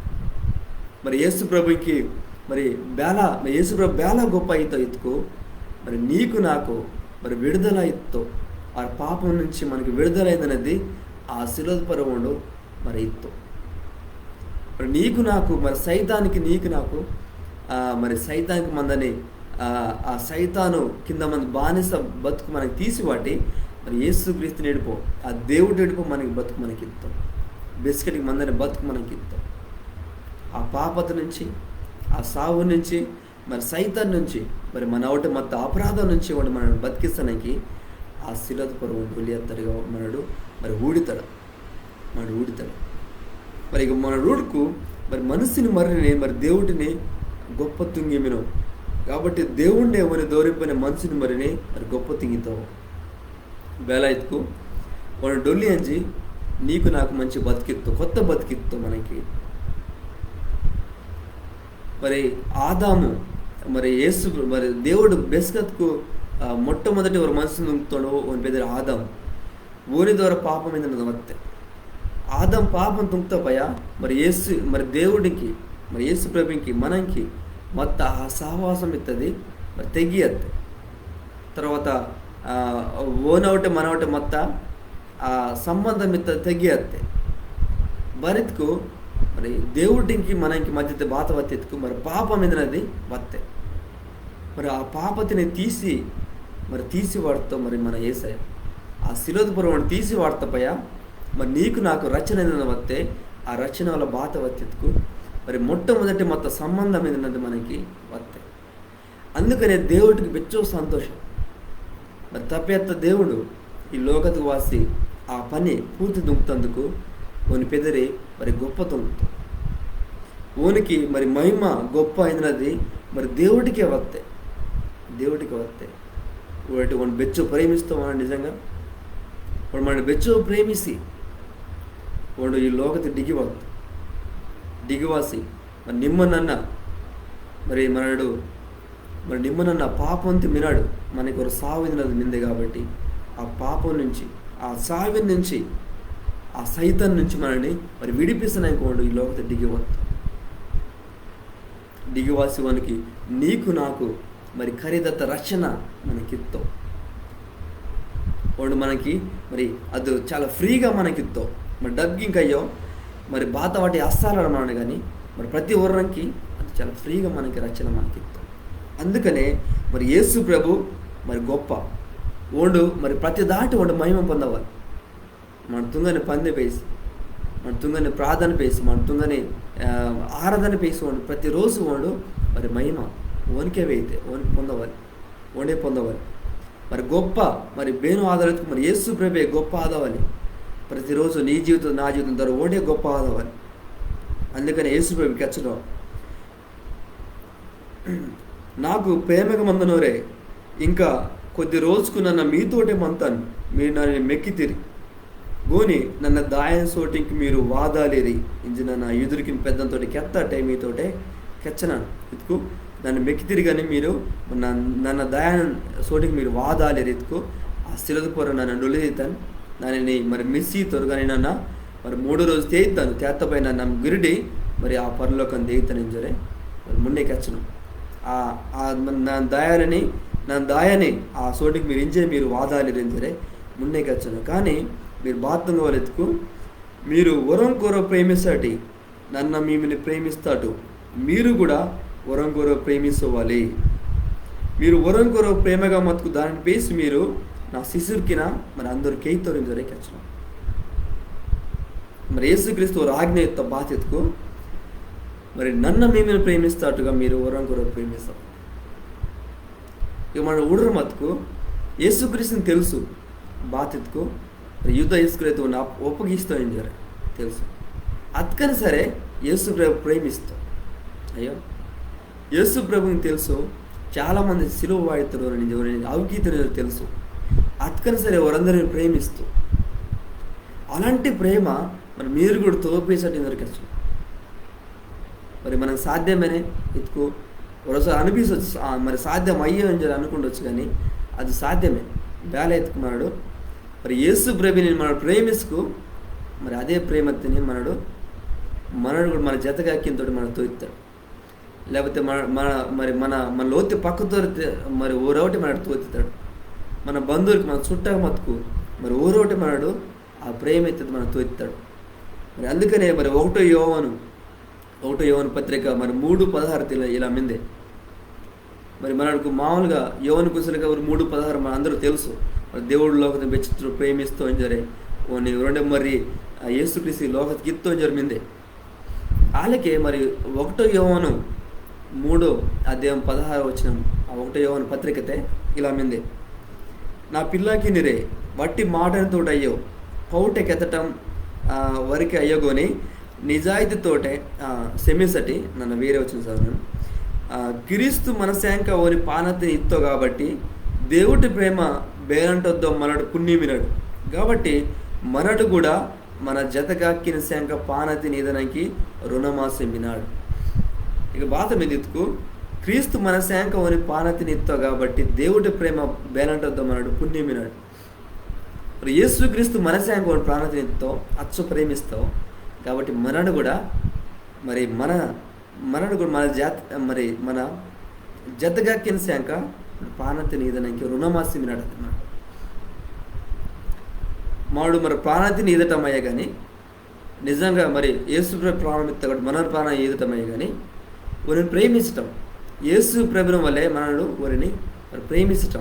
మరి యేసు ప్రభుకి మరి బేల, మరి యేసు ప్రభు బేల గొప్ప అయితో ఇత్కు, మరి నీకు నాకు మరి విడుదల ఇత్తో, ఆ పాపం నుంచి మనకి విడుదల అయిందన్నది ఆ సిలోత్ పొర ఓండు మరి ఇత్తో. మరి నీకు నాకు, మరి సైతానికి నీకు నాకు, ఆ, మరి సైతానికి మందని, ఆ, ఆ సైతాను కింద మంది బానిస బతుకు మనకి తీసివాటి, మరి యేసుక్రీస్తుని ఎడుపో, ఆ దేవుడు ఎడుపో మనకి బతుకు మనకి ఇత్తో. బేస్కెట్కి మందని బతుకు మనకి ఇత్తో. ఆ పాపత నుంచి, ఆ సావు నుంచి, మరి సైతాన్ నుంచి, మరి మన ఒకటి మత్త అపరాధం నుంచి ఒకటి మనల్ని బతికిస్తానికి ఆ సిలోత్ పొర ఓండు డొల్లి అత్తడిగా మనడు మరి ఊడితాడు. మనడు ఊడితాడు. మరి ఇక మన ఊడుకు మరి మనిషిని మర్రిని మరి దేవుడిని గొప్ప తుంగిమిను. కాబట్టి దేవుండే ఓని దోరింపునే మనిషిని మర్రిని మరి గొప్ప తుంగితో. బేల ఇత్కు ఓండు డొల్లి అంజి నీకు నాకు మంచి బతికిత్తో, కొత్త బతికిత్తో మనకి. మరి ఆదాము, మరి యేసు, మరి దేవుడు బేస్కెత్కు, ఆ, మొట్టమొదటి ఒక మనిషిని తుంగుతాడు, ఓని పేరు ఆదాము. ఓని ద్వారా పాపం ఏంటన్నది వత్తే. ఆదాం పాపం తుంగతపయ్య, మరి యేసు, మరి దేవుడికి, మరి యేసు ప్రభుకి, మనంకి మత్త ఆ సహవాసం ఇత్తది మరి తెగి అత్తే. తర్వాత, ఆ, ఓనవుటే మనవుటే మత్త ఆ సంబంధం ఇత్తది తెగి అత్తే. బారిత్కు మరి దేవుడికి మనంకి మధ్యతే బాత వత్తిత్కు మరి పాపం ఏందన్నది వత్తే. మరి ఆ పాపతిని తీసి, మరి తీసి వాడుతో మరి మన యేసయ్య. ఆ సిలోత్ పొర ఓండు తీసి వాడుతపయ్య, మరి నీకు నాకు రచన ఏందన్న వత్తే, ఆ రచన వల్ల బాత వత్తిత్కు మరి మొట్టమొదటి మత్త సంబంధం ఏందన్నది మనకి వత్తే. అందుకనే దేవుడికి బెచ్చో సంతోషం. మరి తప్పేత్త దేవుడు ఈ లోకత్కు వాసి ఆ పని పూర్తి తుంగుతందుకు ఓని పెదరి మరి గొప్ప తుంగుతో. ఓనికి మరి మహిమ గొప్ప అయినది మరి దేవుడికే వత్తే. దేవుడికే వత్తే. ఓండు బెచ్చో ప్రేమిస్తో మనడు నిజంగా. ఓండు మనడు బెచ్చో ప్రేమిసి ఓండు ఈ లోకత్కు డిగి వత్తో. డిగి వాసి మరి నిమ్మ నన్న, మరి మనడు, మరి నిమ్మ నన్న పాపంతే మినాడు, మనకి ఒక సావు ఇందనది మిందే కాబట్టి, ఆ పాపం నుంచి, ఆ సావి నుంచి, ఆ సైతాన్ నుంచి మనని మరి విడిపిస్తానికి ఓండు ఈ లోకత్కు డిగి వత్తో. డిగి వాసి ఓనికి నీకు నాకు మరి ఖరీదత్త రక్షణ మనకిత్తో. ఓండు మనకి మరి అది చాలా ఫ్రీగా మనకిత్తో. మరి డబ్బుకి ఇంకా అయ్యో, మరి బాత వాటి అస్సాలడు మనడు కానీ, మరి ప్రతి ఒర్రంకి అది చాలా ఫ్రీగా మనకి రక్షణ మనకిత్తో. అందుకనే మరి యేసు ప్రభు మరి గొప్ప. ఓండు మరి ప్రతి దాటి ఓండు మహిమ పొందవాలి. మన తుంగని పందె పేసి, మన తుంగని ప్రార్థన పేసి, మన తుంగని, ఆ, ఆరాధన పేసి ఓండు ప్రతిరోజు ఓండు మరి మహిమ ఓనికే వెయితే, ఓనికి పొందవాలి, ఓండే పొందవాలి. మరి గొప్ప, మరి బేను ఆదలెత్తుకు మరి యేసు ప్రభే గొప్ప ఆదవాలి. ప్రతిరోజు నీ జీవితం, నా జీవితం ద్వారా ఓండే గొప్ప ఆదవాలి. అందుకని యేసు ప్రభు కెచ్చడం, నాకు ప్రేమగా మందనోరే, ఇంకా కొద్ది రోజుకు నన్న మీతోటే మంతాను, మీరు నన్ను మెక్కితిరి. గోని నన్న దాయన సోటింకి మీరు వాదాలిరి. ఇంజి నన్న ఎదురుకిన పెద్దంతోటి కెత్తటే మీతోటే కెచ్చనాను. ఇతుకు నన్ను మెక్కితిరి కానీ మీరు నన్న, నన్న దాయన సోటింకి మీరు వాదాలిరి. ఇతుకు ఆ సిలద పొర నన్న డొలిదితాను, నన్ను మరి మిస్సి తొరగాని నన్న మరి మూడో రోజు తేయితాను, తేత్త పైన నన్న గిరిడి మరి ఆ పరలోకం తేయితాను ఇంజరే మరి మున్నే కెచ్చను. ఆ, ఆ, నన్న దాయాలని, నన్న దాయని ఆ సోటికి మీరు ఇంజే మీరు వాదాలిరి ఇంజరే మున్నే కెచ్చను. కానీ మీరు బాత్తుంగ వాళ్ళెత్తుకు మీరు ఒరంకొర ప్రేమిస్తాటి, నన్న మీమిని ప్రేమిస్తాటు, మీరు కూడా ఒరంకొర ప్రేమించవాలి. మీరు ఒరంకొర ప్రేమగా మతుకు దానిని పేసి మీరు నా శిశుర్కిన మరి అందరు కేయితోరు ఇంజరే కెచ్చను. మరి యేసుక్రీస్తు వారు ఆజ్ఞ యొక్క బాధ్యతకు మరి నన్న మీమిని ప్రేమిస్తాటుగా మీరు ఒరంకొర ప్రేమిస్తారు. ఇక మన ఉడరు మతుకు యేసుక్రీస్తుని తెలుసు, బాధ్యతకు మరి యూదా ఇస్కరియోతు వాని అప్-, ఒప్పగిస్తో ఇంజరే తెలుసు. అత్కని సరే యేసు ప్రభు ప్రేమిస్తో. అయ్యో, యేసు ప్రభుని తెలుసు, చాలా మంది సిలువ వాడితారు, ఓరిని, ఓరిని అవగీతరు తెలుసు. అత్కని సరే ఓరందరిని ప్రేమిస్తో. అలాంటి ప్రేమ మరి మీరు కూడా తోపేసటి దొరకచ్చు. మరి మనకు సాధ్యమేనే? ఇతుకు ఒరోసారి అనిపిస్తొచ్చు, ఆ, మరి సాధ్యం అయ్యో ఇంజోరె అనుకుండొచ్చు, కానీ అది సాధ్యమే. బేల ఇతుకు మనడు మరి యేసు ప్రభుని మనడు ప్రేమిస్కు, మరి అదే ప్రేమతిని మనడు, మనడు కూడా మన జతగాకింతోటి మనడు తోయితాడు. లేకపోతే మన, మన, మరి మన, మన లోతి పక్కతోరితే మరి ఓరొకటి మనడు తోతితాడు. మన బంధువురికి, మన చుట్టాలు మతుకు మరి ఓరొకటి మనడు ఆ ప్రేమ ఇత్తది మనడు తోతితాడు. మరి అందుకనే మరి ఒకటో యోవాను, ఒకటో యోవాను పత్రిక మరి మూడు పదహారు ఇలా, ఇలా మిందే. మరి మనకు మామూలుగా యోవాను కుశల కబురు మూడు పదహారు మన అందరూ తెలుసు. మరి దేవుడు లోకతిని బెచ్చొ ప్రేమిస్తో ఇంజోరె, ఓని రెండో మర్రి ఆ యేసుక్రీస్తు లోకతికి ఇత్తో ఇంజోరె మిందే. ఆలకే మరి ఒకటో యోవాను మూడో అధ్యాయం పదహారు వచనం, ఆ ఒకటో యోవాను పత్రికతే ఇలా మిందే. నా పిల్లాకినిరే, వట్టి మాటనితోటయ్యో, పౌటె కెత్తటం, ఆ, వరకే అయ్యోగోని, నిజాయితీతోటే, ఆ, సెమిసటి, నన్న వేరే వచనం చదవను. ఆ, క్రీస్తు మనసేంక ఓని పానతిని ఇత్తో కాబట్టి, దేవుటి ప్రేమ బేలంటొద్దో మనడు పున్ని మినడు. కాబట్టి మనడు కూడా మన జతగాక్కిన సేంక పానతిని ఈదనంకి రుణమాసి మినాడు. ఇక బాత మిందిత్కు, క్రీస్తు మనసేంక ఓని పానతిని ఇత్తో కాబట్టి, దేవుటి ప్రేమ బేలంటొద్దో మనడు పున్ని మినాడు. మరి యేసుక్రీస్తు మనసేంక ఓని పానతిని ఇత్తో, అచ్చో ప్రేమిస్తో. కాబట్టి మనడు కూడా, మరి మన, మనడు కూడా మన జాత, మరి మన జతగాక్కిన సేంక పానతిని ఈదనంకి రుణమాసి మినాడు అన్నమాట. మాడు మరి పానతిని ఈదటమయ్యే కానీ, నిజంగా మరి యేసు ప్రభు ప్రాణం ఇత్త కూడా మనడు ప్రాణం ఈదటమయ్యే కానీ, ఓరిని ప్రేమించటం. యేసు ప్రభుని వలె మనడు ఓరిని మరి ప్రేమించటం.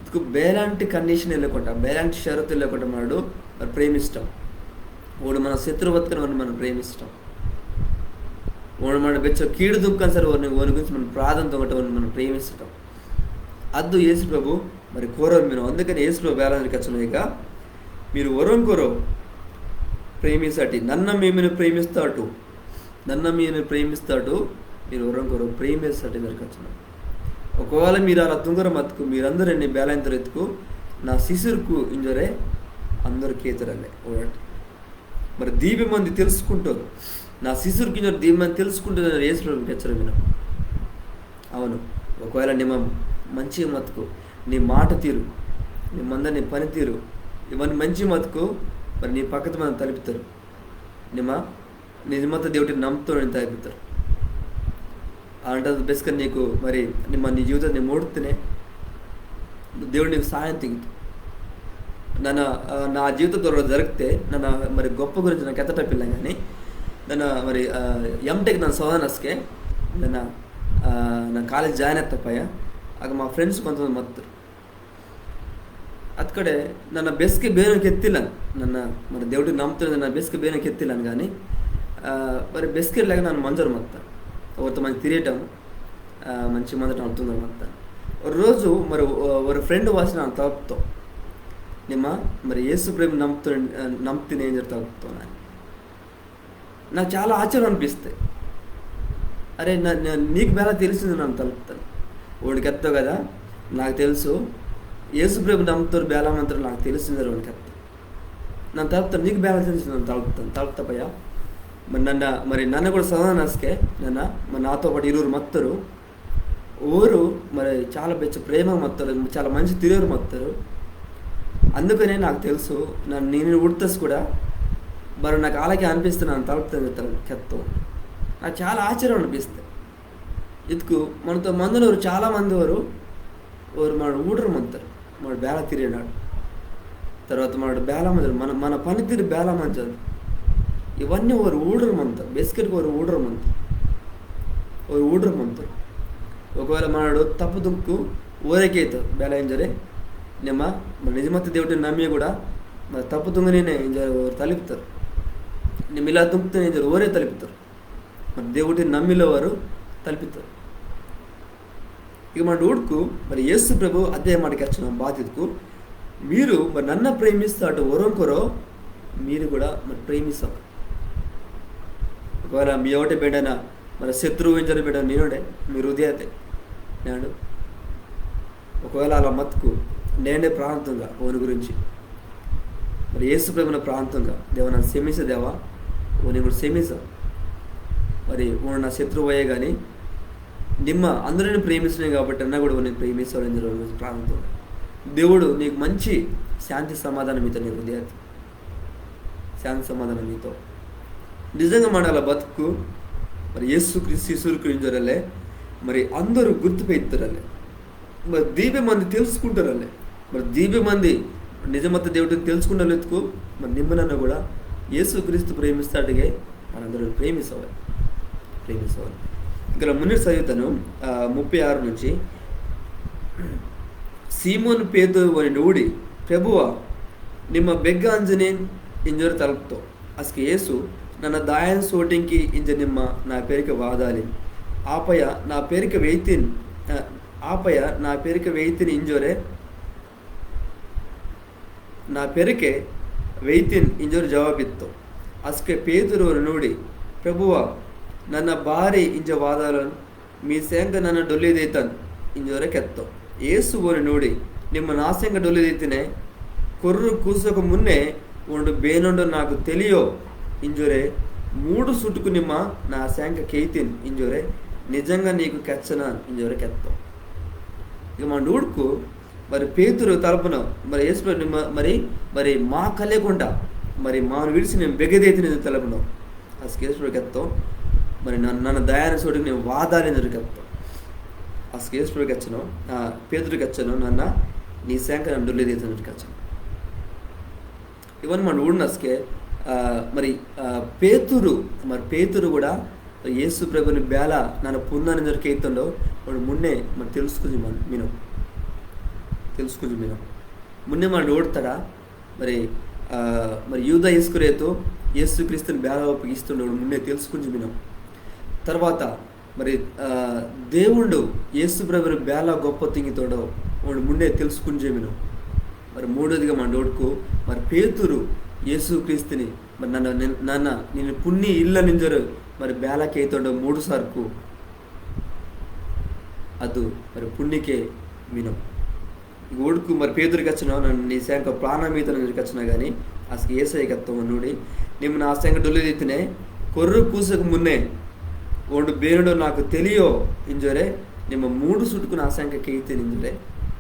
ఇదికు బేలాంటి కండిషన్ లేకుండా, బేలాంటి షరతు లేకుండా మనడు మరి ప్రేమించటం. ఓడు మన శత్రువత్కని ఓరిని మనం ప్రేమించటం. ఓడు మన బెచ్చో కీడు తుంకని సరే ఓరిని, ఓని గురించి మనం ప్రార్థన తుంగటం, ఓరిని మనం ప్రేమించటం. అద్దు యేసు ప్రభు మరి కోరో మినో. అందుకని యేసు ప్రభు బేలాంటి కచ్చును ఇక, మీరు ఒరోంకొరో ప్రేమిసాటి, నన్న మీమిని ప్రేమిస్తాటు, నన్న మీమిని ప్రేమిస్తాటు, మీరు ఒరోంకొరో ప్రేమిసాటి ఇంజోరె కచ్చును. ఒకవేళ మీరు అలా తుంగోరు మత్కు, మీరందరూ ఎన్ని బేలాంతోరు ఇత్కు, నా శిష్యుర్కు ఇంజోరె అందరూ కేతురల్లే. ఓడటి. మరి దీపి మంది తెలుసుకుంటారు, నా శిష్యుర్కి ఇంజోరె దీపి మంది తెలుసుకుంటారు ఇంజోరె యేసు ప్రభు కెచ్చోరు మినో. అవును, ఒకవేళ నిమ్మ మంచి మత్కు, నీ మాట తీరు, నిమ్మ మంద నీ పని తీరు, ఇవన్నీ మంచి మత్కు, మరి నీ పక్కతి మంది తలుపుతారు. నిమ్మ నిజమత్త దేవుటిని నమ్ముతోండు ఇంజోరె తలుపుతారు. అలాంటది బెస్కె నీకు మరి నిమ్మ నీ జీవితాన్ని మూడుతేనే దేవుడు నీకు సాయం తింగితే. నన్న, ఆ, నా జీవితం ద్వారా జరిగితే నన్న మరి గొప్ప గురించి నాకు ఎత్తటపిల్ల కానీ, నన్న మరి, ఆ, ఎంటెక్ నన్న సోదనస్కే నన్న, ఆ, నా కాలేజ్ జాయిన్ అత్తపయ్య. అక్కడ మా ఫ్రెండ్స్ కొంతమంది మత్తురు. అత్కడే నన్న బెస్కె బేనో కెత్తిల్లన్, నన్న మరి దేవుటిని నమ్ముతోండు నన్న బెస్కె బేనో కెత్తిల్లన్ కానీ, ఆ, మరి బెస్కె లేక నన్న మంజోరు మత్త. ఓరితో మంచి తిరియటం, ఆ, మంచి మందటం అవుతుందని మత్త. ఒక రోజు మరి, ఓ, ఒక ఫ్రెండ్ వాసి నన్న తలుపుతో. నిమ్మ మరి యేసు ప్రభు నమ్ముతో, ఆ, నమ్ముతీని ఇంజోరె తలుపుతో నన్న. నాకు చాలా ఆశ్చర్యం అనిపిస్తే, అరే, నా, నా, నీకు బేలా తెలిసింది నన్న తలుపుతాను. ఓడికి ఎత్తో కదా, నాకు తెలుసు, యేసు ప్రభు నమ్ముతోరు బేలా మంతోరు నాకు తెలిసింది ఓడికి ఎత్తో. నన్న తలుపుతాను, నీకు బేలా తెలిసింది నన్న తలుపుతాను, తలుపుతా పయ్య. మరి నన్న, మరి నన్న కూడా సోదనస్కే, నన్న, మరి నాతో పాటు ఇరువురు మత్తోరు, ఓరు మరి చాలా బెచ్చో ప్రేమ మత్తోరు, చాలా మంచి తిరియోరు మత్తోరు. అందుకనే నాకు తెలుసు, నన్న నిమ్మ ఊడ్తస్ కూడా, మరి నాకు ఆలకే అనిపిస్తే నన్న తలుపుతాను ఇంజోరె కెత్తో. నాకు చాలా ఆశ్చర్యం అనిపిస్తే. ఇత్కు మనతో మందనోరు చాలా మంది ఓరు, ఓరు మనడు ఊడోరు మంతోరు, మనడు బేలా తిరియినాడు. తర్వాత మనడు బేలా మంతోరు, మన, మన పనితీరు బేలా మంతోరు. ఇవన్నీ ఓరు ఊడోరు మంతోరు, బెస్కెట్కి ఓరు ఊడోరు మంతోరు. ఓరు ఊడోరు మంతోరు. ఒకవేళ మనడు తప్పు తుంకు ఓరే కేతో, బేలా ఇంజోరె, నిమ్మ, మరి నిజమత్త దేవుటిని నమ్మి కూడా, మరి తప్పు తుంగనినే ఇంజోరె ఓరు తలుపుతారు. నిమ్మ ఇలా తుంగ్తిని ఇంజోరె ఓరే తలుపుతారు. మరి దేవుటిని నమ్మిల్లే ఓరు తలుపుతారు. ఇక మనడు ఊడ్కు, మరి యేసు ప్రభు అదే మాట కెచ్చోను బాతిత్కు, మీరు మరి నన్న ప్రేమిస్తాటు ఒరోంకొరో, మీరు కూడా మరి ప్రేమిస్తాం. ఒకవేళ మీ ఎవటే బేడన మరి శత్రువు ఇంజోరే బేడన నిన్నోడే, మీ హృదయతే. నేండు. ఒకవేళ అలా మత్కు, నేండే ప్రార్థన తుంగా, ఓని గురించి. మరి యేసు ప్రభున ప్రార్థన తుంగా, దేవా నన్న సెమిస దేవా, ఓని కూడా సెమిస. మరి ఓండు నా శత్రువు అయ్యే గాని, నిమ్మ అందరిని ప్రేమిస్తున్నా కాబట్టి నన్న కూడా ఓని ప్రేమిస్తాడని చెప్పి ప్రార్థన తుంగా. దేవుడు నీకు మంచి శాంతి సమాధానం ఇస్తాడు నీ హృదయతే. శాంతి సమాధానం మీతో. నిజంగా మన అలా బతుకు, మరి యేసు క్రీస్తు శిష్యుర్కు ఇంజోరలే, మరి అందరూ గుర్తు పెయిత్తోరలే, మరి దీపే మంది తెలుసుకుంటోరలే, మరి దీపే మంది నిజమత్త దేవుడిని తెలుసుకుంటోరలే ఎత్తుకు, మరి నిమ్మ నన్న కూడా యేసు క్రీస్తు ప్రేమిస్తాడుగే మనందరూ ప్రేమిసవాలి, ప్రేమిసవాలి. ఇక్కడ మున్నె చదువుతాను, ఆ, ముప్పై ఆరు నుంచి. సీమోను పేతురు ఓనిని ఊడి, "ప్రభువా, నిమ్మ బెగ్గ అంజనేన్?" ఇంజోరే తలప్తో. అస్కె యేసు, "నన్న దాయన్ సోటింకి ఇంజె నిమ్మ నా పెరికె వాదాలిన్. ఆపయ నా పెరికె వెయితిన్, ఆ, ఆపయ నా పెరికె వెయితిన్ ఇంజోరే, నా పెరికె వెయితిన్ ఇంజోరే జవాబిత్తో." అస్కె పేతురు ఓనిని ఊడి, "ప్రభువా, నన్న బారి ఇంజె వాదాలోన్, మీ సేంక నన్న డొల్లి దెయితాన్," ఇంజోరే కెత్తో. యేసు ఓనిని ఊడి, "నిమ్మ నా సేంక డొల్లి దెయితినే, కొర్రు కూసోకు మున్నె ఓండు బేనోండో నాకు తెలియో ఇంజోరే, మూడు సుట్కు నిమ్మ నా సేంక కెయితిన్ ఇంజోరే, నిజంగా నీకు కెచ్చనాన్" ఇంజోరే కెత్తో. ఇక మన ఊడ్కు మరి పేతురు తలపనో, మరి యేసు ప్రభు నిమ్మ, మరి, మరి మా కలేకుండా, మరి మాను విడిసి నిమ్మ బెగ్గ దెయితిన్ ఇంజోరే తలపనో. అస్కె యేసు ప్రభు కెత్తో, మరి నన్న, నన్న దాయన్ సోటింకి నిమ్మ వాదాలిన్ ఇంజోరే కెత్తో. అస్కె యేసు ప్రభు కెచ్చనో, ఆ, పేతురు కెచ్చనో, "నన్న నీ సేంక నన్న డొల్లి దెయితాన్" ఇంజోరే కెచ్చనో. ఇవన్ మన ఊడినస్కె, ఆ, మరి, ఆ, పేతురు, మరి పేతురు కూడా యేసు ప్రభుని బేల నన్న పున్నాన్ ఇంజోరే కెయితోండో, ఓండు మున్నె మరి తెలుసుకుంజి మన, మినో. తెలుసుకుంజి మినో. మున్నె మన ఊడ్తాడా, మరి, ఆ, మరి యూదా ఇస్కరియోతు యేసు క్రీస్తుని బేల ఒప్పగిస్తోండో, ఓండు మున్నె తెలుసుకుంజి మినో. తర్వాత మరి, ఆ, దేవుండు యేసు ప్రభుని బేల గొప్ప తుంగితోండో, ఓండు మున్నె తెలుసుకుంజి మినో. మరి మూడోదిగా మన ఊడ్కు, మరి పేతురు యేసు క్రీస్తుని, మరి నన్న, నిన్-, నన్న, నిన్ను పున్ని ఇల్లన్ ఇంజోరే, మరి బేల కెయితోండో మూడు సార్కు. అదు, మరి పున్నికే మినో. ఊడ్కు మరి పేతురు కెచ్చనో, "నన్న నీ సేంక ప్రాణం ఈతాన్" ఇంజోరే కెచ్చనో గాని, అస్కె యేసయ్య కెత్తో ఓనిని ఊడి, "నిమ్మ నా సేంక డొల్లి దెయితినే, కొర్రు కూసోకు మున్నె, ఓండు బేనోండో నాకు తెలియో ఇంజోరే, నిమ్మ మూడు సుట్కు నా సేంక కెయితిన్" ఇంజోరే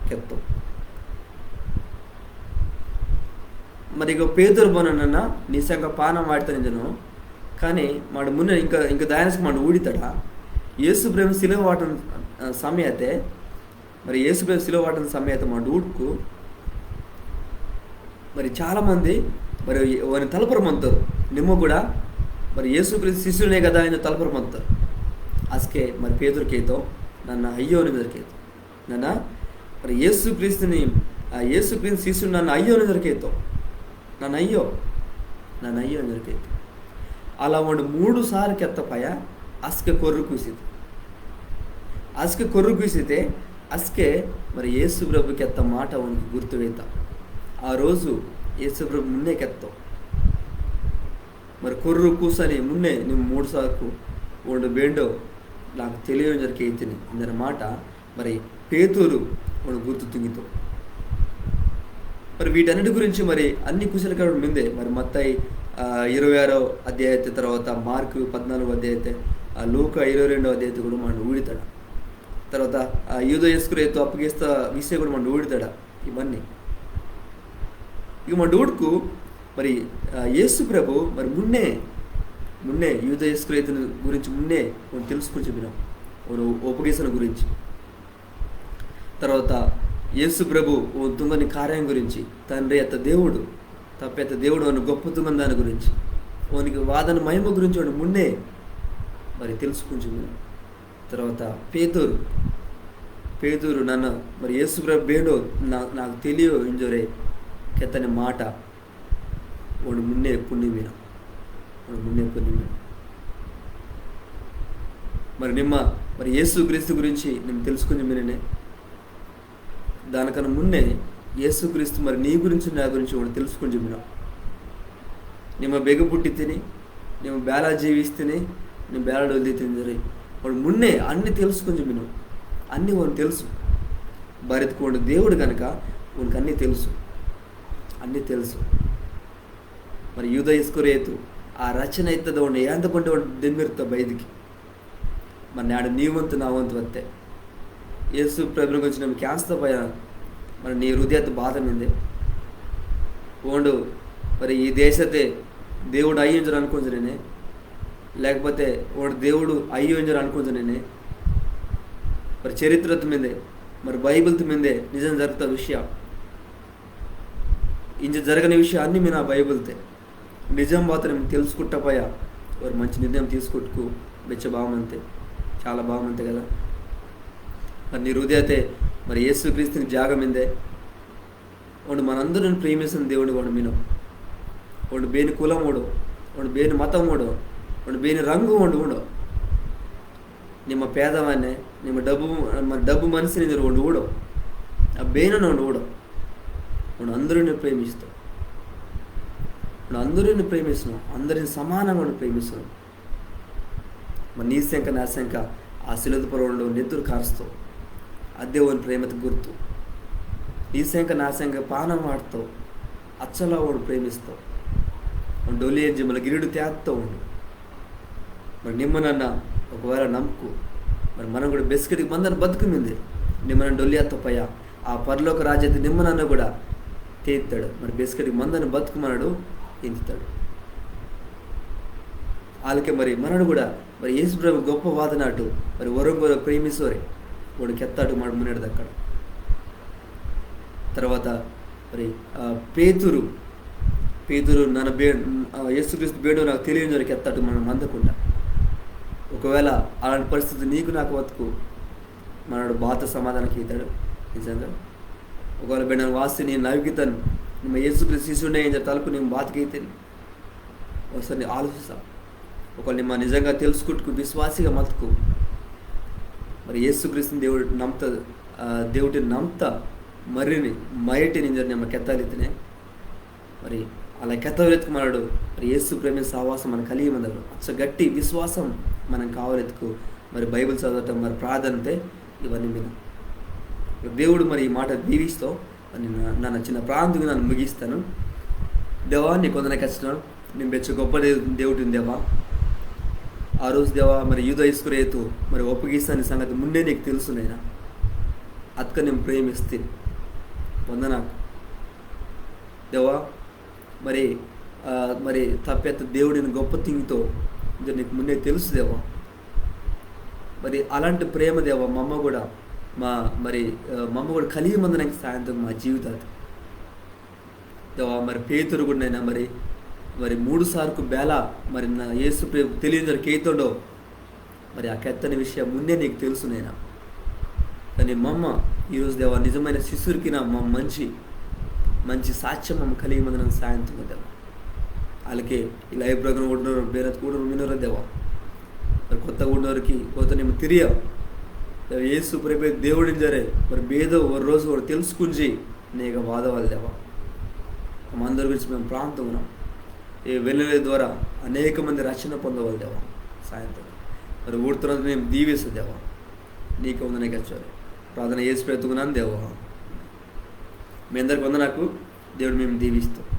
కెత్తో. మరి ఇక పేతురు బోనో, "నన్న నీ సేంక పానం వాటితాన్" ఇంజనో, కానీ మాడు మున్నె ఇంకా, ఇంకా దాయనస్కె మాడు ఊడితాడా, యేసు ప్రభు సిలువ వాటన్, ఆ, సమయతే, మరి యేసు ప్రభు సిలువ వాటన్ సమయతే మాడు ఊడ్కు, మరి చాలా మంది మరి ఓని తలపర మంతోరు, నిమ్మ కూడా మరి యేసు క్రీస్తు శిష్యునే కదా ఇంజి తలపర మంతోరు. అస్కె మరి పేతురు కెత్తో, "నన్న అయ్యోన్" ఇంజోరే కెత్తో. నన్న మరి యేసు క్రీస్తుని, ఆ, యేసు క్రీస్తు శిష్యున్ నన్న అయ్యోన్ ఇంజోరే కెత్తో. "నన్న అయ్యో, నన్న అయ్యో" ఇంజోరే కెత్తో. అలా ఓండు మూడు సార్కు కెత్త పయ, అస్కె కొర్రు కూసితే. అస్కె కొర్రు కూసితే, అస్కె మరి యేసు ప్రభు కెత్త మాట ఓనికి గుర్తు వెయితా. ఆ రోజు యేసు ప్రభు మున్నె కెత్తో, మరి కొర్రు కూసని మున్నె నిమ్మ మూడు సార్కు ఓండు బేండో నాకు తెలియో ఇంజోరే కెయితిని ఇంజోరే మాట మరి పేతురు ఓండు గుర్తు తుంగితో. మరి వీటన్నిటి గురించి మరి అన్ని కుశల కబురు మిందే మరి మత్తయి, ఆ, ఇరవై ఆరో అధ్యాయతే, తర్వాత మార్కు పద్నాలుగో అధ్యాయతే, ఆ, లూకా ఇరవై రెండో అధ్యాయతే కూడా మాడు ఊడితాడా. తర్వాత, ఆ, యూదా ఇస్కరియోతు అప్పగిస్త విషయం కూడా మాడు ఊడితాడా. ఇవన్నీ ఇక మాడు ఊడ్కు మరి, ఆ, యేసు ప్రభు మరి మున్నే, మున్నే యూదా ఇస్కరియోతుని గురించి మున్నే ఓండు తెలుసుకుంజి మినో, ఓండు ఒప్పగిసన గురించి. తర్వాత యేసు ప్రభు ఓండు తుంగని కార్యం గురించి, తండ్రి అత్త దేవుడు, తప్ప అత్త దేవుడు ఓండు గొప్ప తుంగని దాని గురించి, ఓనికి వాదన మహిమ గురించి ఓండు మున్నే మరి తెలుసుకుంజి మినో. తర్వాత పేతురు, పేతురు నన్న మరి యేసు ప్రభు బేండో నా-, నాకు తెలియో ఇంజోరే కెత్తని మాట ఓండు మున్నే పున్ని మినో. ఓండు మున్నే పున్ని మినో. మరి నిమ్మ మరి యేసు క్రీస్తు గురించి నిమ్మ తెలుసుకుంజి మిననే. దానికన్నా మున్నే యేసు క్రీస్తు మరి నీ గురించి నా గురించి ఓండు తెలుసుకుంజి మినో. నిమ్మ బెగ పుట్టితిని, నిమ్మ బేలా జీవిస్తిని, నిమ్మ బేలా డొల్లితిని ఇంజోరి. ఓండు మున్నే అన్ని తెలుసుకుంజి మినో. అన్ని ఓండు తెలుసు. బారిత్కు ఓండు దేవుడు గనక ఓనికి అన్ని తెలుసు. అన్ని తెలుసు. మరి యూదా ఇస్కరియోతు ఆ రచన ఇత్తద ఓండు ఏందకుంటే ఓండు దెమ్మిర్తో బయటికి. మరి నేడు నీ వంతు నా వంతు వత్తే. యేసు ప్రభుని గురించి నిమ్మ కేంస్త పయ. మరి నీ హృదయత బాధ మిందే. ఓండు మరి ఈ దేశతే దేవుడు అయ్యో ఇంజోరి అనుకుంజనేనే, లేకపోతే ఓండు దేవుడు అయ్యో ఇంజోరి అనుకుంజనేనే. మరి చరిత్రత మిందే, మరి బైబిల్త మిందే నిజం జరుగుత విషయం. ఇంజ జరగని విషయం అన్ని మిన బైబిల్తే. నిజం మాత్రం తెలుసుకుట్ట పయ. ఓరు మంచి నిర్ణయం తీసుకుట్టుకు బెచ్చ బాగుమంతే, చాలా బాగుమంతే కదా. మరి నీ హృదయతే మరి యేసుక్రీస్తుని జాగ మిందే. ఓండు మనందరిని ప్రేమిస్తున్న దేవుడు ఓండు మినో. ఓండు బేని కులమోడు, ఓండు బేని మతమోడు, ఓండు బేని రంగు ఓండు ఊడో. నిమ్మ పేదవానే, నిమ్మ డబ్బు, మరి డబ్బు మనిషిని ఇంజోరి ఓండు ఊడో. ఆ బేనోని ఓండు ఊడో. ఓండు అందరిని ప్రేమిస్తో. ఓండు అందరిని ప్రేమిస్తో. అందరిని సమానంగా ఓండు ప్రేమిస్తో. మరి నీ సెంక నా సెంక ఆ సిలువత పొర్రో ఓండు నెత్తురు కార్స్తో. అదే ఓని ప్రేమత గుర్తు. నీ సెంక నా సెంక పానం వాట్తో. అచ్చలా ఓండు ప్రేమిస్తో. ఓండు డొల్లి అంజి మల్ల గిరిడు తేత్తో ఓండు. మరి నిమ్మ నన్న ఒకవేళ నమ్ముకు, మరి మనం కూడా బెస్కెటికి మందని బతుకు మిందే. నిమ్మ నన్న డొల్లి అత్త పయ, ఆ పరలోక రాజ్యతే నిమ్మ నన్న కూడా తేత్తాడు. మరి బెస్కెటికి మందని బతుకు మనడు ఇంతితాడు. ఆలకే మరి మనడు కూడా మరి యేసు ప్రభు గొప్ప వాదనాటు మరి ఒరొంగొర ప్రేమిసోరే ఓండు కెత్తాటు మనడు మున్నెడు దక్కడ. తర్వాత మరి, ఆ, పేతురు, పేతురు నన్న బే-, ఆ, యేసుక్రీస్తు బేడో నాకు తెలియని వరకు కెత్తాటు మనడు మందకుండా. ఒకవేళ అలాంటి పరిస్థితి నీకు నాకు వత్తుకు మనడు బాత సమాధానం కీతాడు నిజంగా. ఒకవేళ బేడో వాసి నీ నవ్వికితను నిమ్మ యేసుక్రీస్తు శిష్యుడే ఇంజోరి తలుకు నిమ్మ బాత కీతిని. ఒకసారి ఆలోచిస్తా. ఒకవేళ నిమ్మ నిజంగా తెలుసుకుట్టుకు విశ్వాసిగా మతుకు మరి యేసుక్రీస్తుని దేవుడు నమ్ముతా, ఆ, దేవుడిని నమ్ముతా మర్రిని మయటిని ఇంజోరి నిమ్మ కెత్తాలితినే. మరి అలా కెత్తవలెత్తుకు మనడు మరి యేసు ప్రేమ సావాసం మన కలిగి మందడు. అచ్చ గట్టి విశ్వాసం మనం కావాలెత్తుకు మరి బైబిల్ చదవటం, మరి ప్రార్థనతే ఇవన్నీ మీద దేవుడు మరి ఈ మాట దీవిస్తో. మరి నన్న, నన్న చిన్న ప్రార్థనగా నన్న ముగిస్తాను. దేవా, నీకు వందన కష్టం. నిమ్మ బెచ్చ గొప్ప దే-, దేవుడిని దేవా. ఆ రోజు దేవా మరి యూదా ఇస్కరియోతు మరి ఒప్పగిస్తాని సంగతి మున్నే నీకు తెలుసు నైనా. అత్క నిమ్మ ప్రేమిస్తిని. వందనాకు దేవా. మరి, ఆ, మరి తప్పెత్త దేవుడిని గొప్ప తింగితో ఇంజోరి నీకు మున్నే తెలుసు దేవా. మరి అలాంటి ప్రేమ దేవా మమ్మ కూడా మా మరి, ఆ, మమ్మ కూడా కలిగి మందనాకి సాయంత్రం మా జీవితాలు దేవా. మరి పేతురు కూడా నైనా మరి, మరి మూడు సార్కు బేలా మరి నా యేసు ప్రేమ తెలియని కేతోడో. మరి ఆ కెత్తని విషయం మున్నే నీకు తెలుసు నైనా. కానీ మమ్మ ఈరోజు దేవా నిజమైన శిష్యుడికి నా మమ్మ మంచి, మంచి సాక్ష్యం మమ్మ కలిగి మందనం సాయంత్రం దేవా. అలాకే ఈ live program ఊడినోరు, బేనత్ ఊడినోరు మినోరు దేవా. మరి కొత్త ఊడినోరికి కొత్త నిమ్మ తిరియ. దేవా యేసు ప్రభు దేవుడు ఇంజోరే. మరి బేదో ఒక రోజు వారు తెలుసుకుంజి నీకు వాదవాలి దేవా. మా అందరి గురించి మేము ప్రార్థన ఊడినాం. ఈ వెన్నెల ద్వారా అనేక మంది రక్షణ పొందవాలి దేవా. సాయంత్రం మరి ఊడుతున్నది మేము దీవిస్తా దేవా. నీకు వందనే కచ్చాలి. ప్రార్థన యేసు పేరుతో ఊడినాను దేవా. మీ అందరికి వందనాకు. దేవుడు మేము దీవిస్తాం.